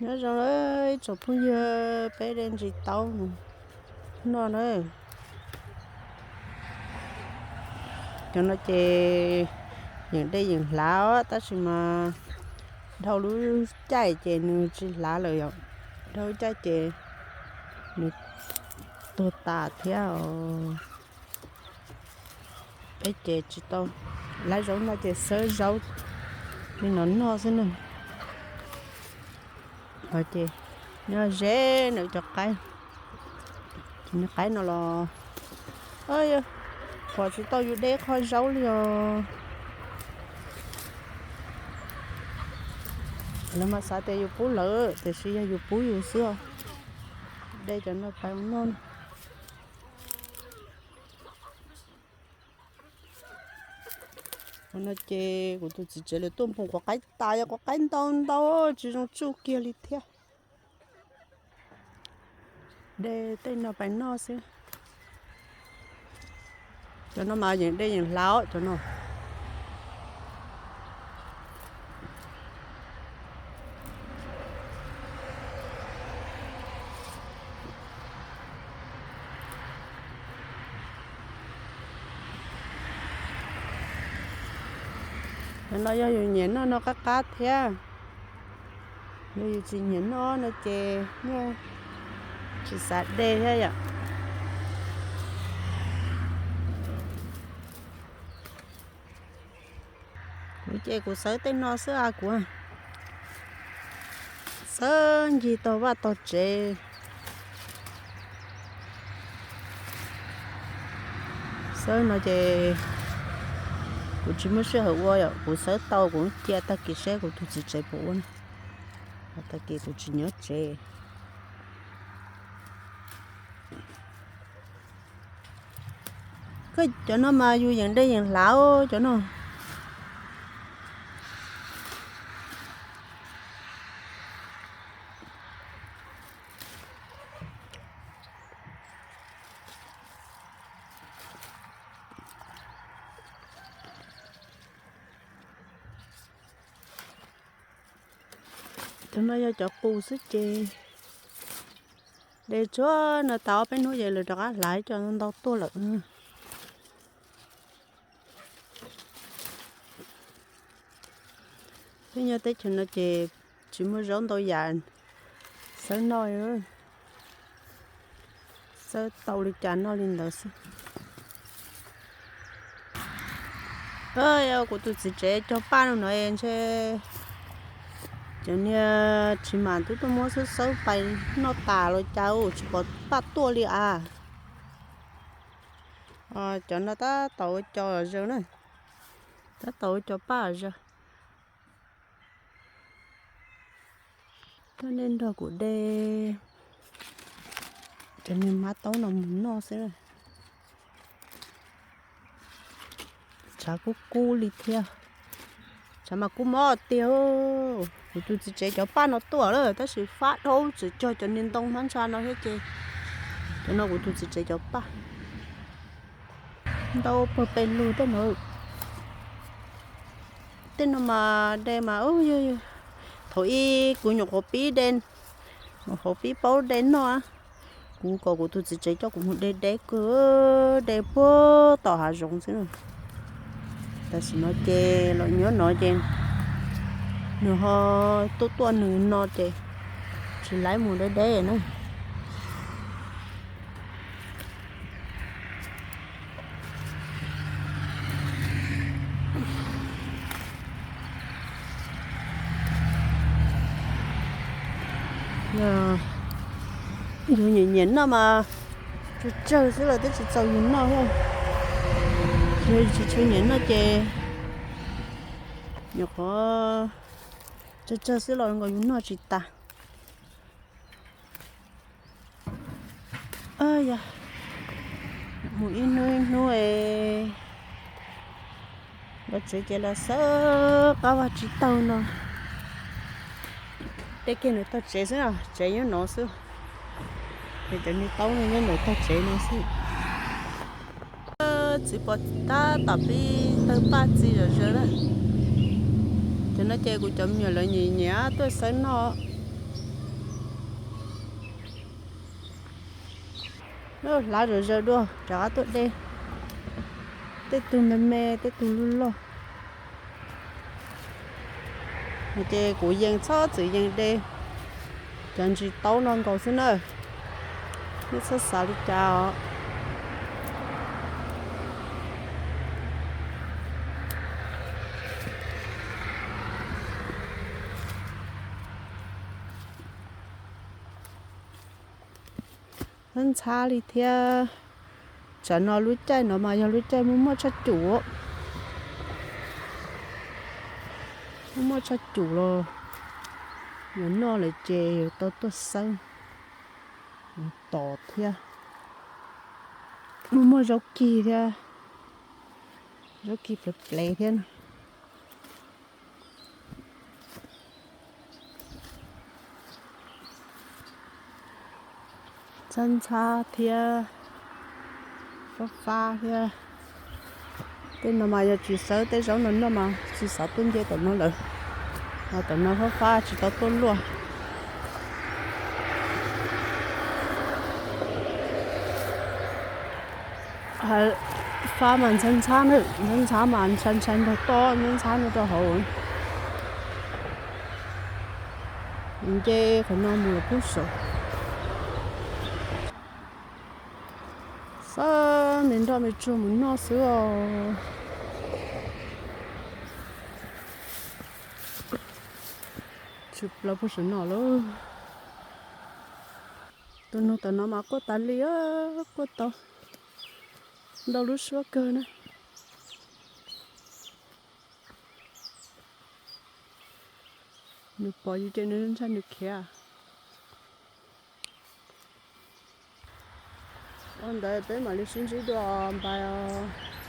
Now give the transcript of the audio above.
Nyob zoo ib tsoom phooj ywg, peb de ntsis taub noj na. Cov no ces yeem dej yeem hlav os, tab sis mas dhau lub caij ces nws tsis hlav lawm yom. Dhau lub caij ces nws tuag tas thiab os. Peb ces tsis tau laib zaub noj ces xawb zaub li no noj xwb na. Ces nyob ze ntawm cov qaib, cov niag qaib no los pom tsis tau yus de qho zaub li os. Lawv mas xav tias yus pub lawv, tiam sis yog yus pub yus xwb os. De cov no pais ua noj. Ua no ces kuv tus txiv tsev lawv tuaj npoos quav qaib tas, yog quav qaib ntau ntau tsis zoo tsuj kiag li thiab. De tej no pais noj xwb. Cov no mas yeem de yeem hlav cov no. Cov no yog yus nyiam noj no qab qab thiab. Yog yus tsis nyiam noj no ces tsis xav de thiab yom. Kuv ces kuv xawb tej no xwb as, kuv xawb ncig tog vaj tog tsev. Xawb no ces kuv tsis muaj sij hawm ua yom, kuv xawb tau kuv cia tag kis seb kuv tus txiv tsev puas ua na. Tag kis kuv tsis nyob tsev. Koj cov no mas yus yeem de yeem hlav cov no. Cov no yog cov qus xwb ces de tsuag no tas ob peb hnub ces lawv rov qab hlav cov ntau tuaj lawm. Peb nyob teb chaws no ces tsis muaj zaub ntau yam xawb noj, xawb tau li cas noj li ntawd xwb. Kuv tus txiv tsev cog paj no no ntshe cov niag tsis mam twb tuaj muab xawb xawb pais noj tas los cas tsis pom paj tuaj li as. Cov no tab tom ua cos zaws na, tab tom ua cos paj zaws. Coj nej nrog kuv de cov niag hmab taub no mus noj xwb. Tshav kub kub li thiab, tshav mas kub mob tiag. Kuv tus txiv tsev cov paj no tuaj lawm tab sis fab dhau txwm cog cov niag ntoo hmab ntsha no thiab ces cov no kuv tus txiv tsev cov paj ntau pawg pes lug tej no. Tej no mas de mas, thaum ub kuv nyuam qhuav pib de, nyuam qhuav pib paub de noj. Kuv kom kuv tus txiv tsev coj kuv mus de deb kawg, de puag tom hav zoov xwb. Tam sim no ces los nyob no ces nws ho tuaj tuaj nws no ces tsis laib mus deb deb na. Yus nyiam nyiam noj mas tsawg tsawg xwb los twb tsis txaus yus noj thiab. Yog tsis tshua nyiam noj ces nyuam qhuav tsawg tsawg xwb los nkaus yus noj tsis tas. Yog mus ib hnub ib hnub es los tsev ces los xawb qab vaj tsib taug no. Tej kiag ntawm tog tsev xwb, tsev nyob no xwb. Es cov niag taub no nyob ntawm tog tsev no xwb. Txiv pos tab tom pib tawg paj txi zom zaws na. Cov no ces kuv cov me nyuam lawv nyiam nyiam tuaj xawb noj. Hlav zom zaws dua rov qab tuaj de. Tej tug me me, tej tug loj loj. Ces kuv yees txhob txwm yees de cov ntsis taub no nkaus xwb na. Nej txhob xav li cas os. Ntxhab ntxhab li thiab. Tsam no lub caij no mas yog lub caij muaj muaj tshaj cum. Muaj muaj tshaj cum los yuav noj lawm ces yuav tau tuaj xawb mus tos thiab. Muaj muaj zaub kig thiab, zaub kig plev plev thiab na. Ntxhab ntxhab thiab, fab fab thiab. Tej no mas yog tsis xawb tej zaub no noj mas tsis xav tuaj nce tom no lawm. Ho tom no fab fab tsis tau tuaj luaj. Fab mas ntxhab ntxhab na, ntxhab ntxhab mas ntshai ntshai nrog toj ntxhab ntxhab no rau hauv. Nce qhov no mus los pub saum. Xawb me nroj me tsuag mus noj xwb os. Tsis plaws pug saum no lauj. Tus nug tom no mas quaj tas li, quaj tau ntau lub suab kawg na. Nws pom yus ces nws ntshai nws khiav. Ua ntawd peb mam li sib ntsib dua npais os.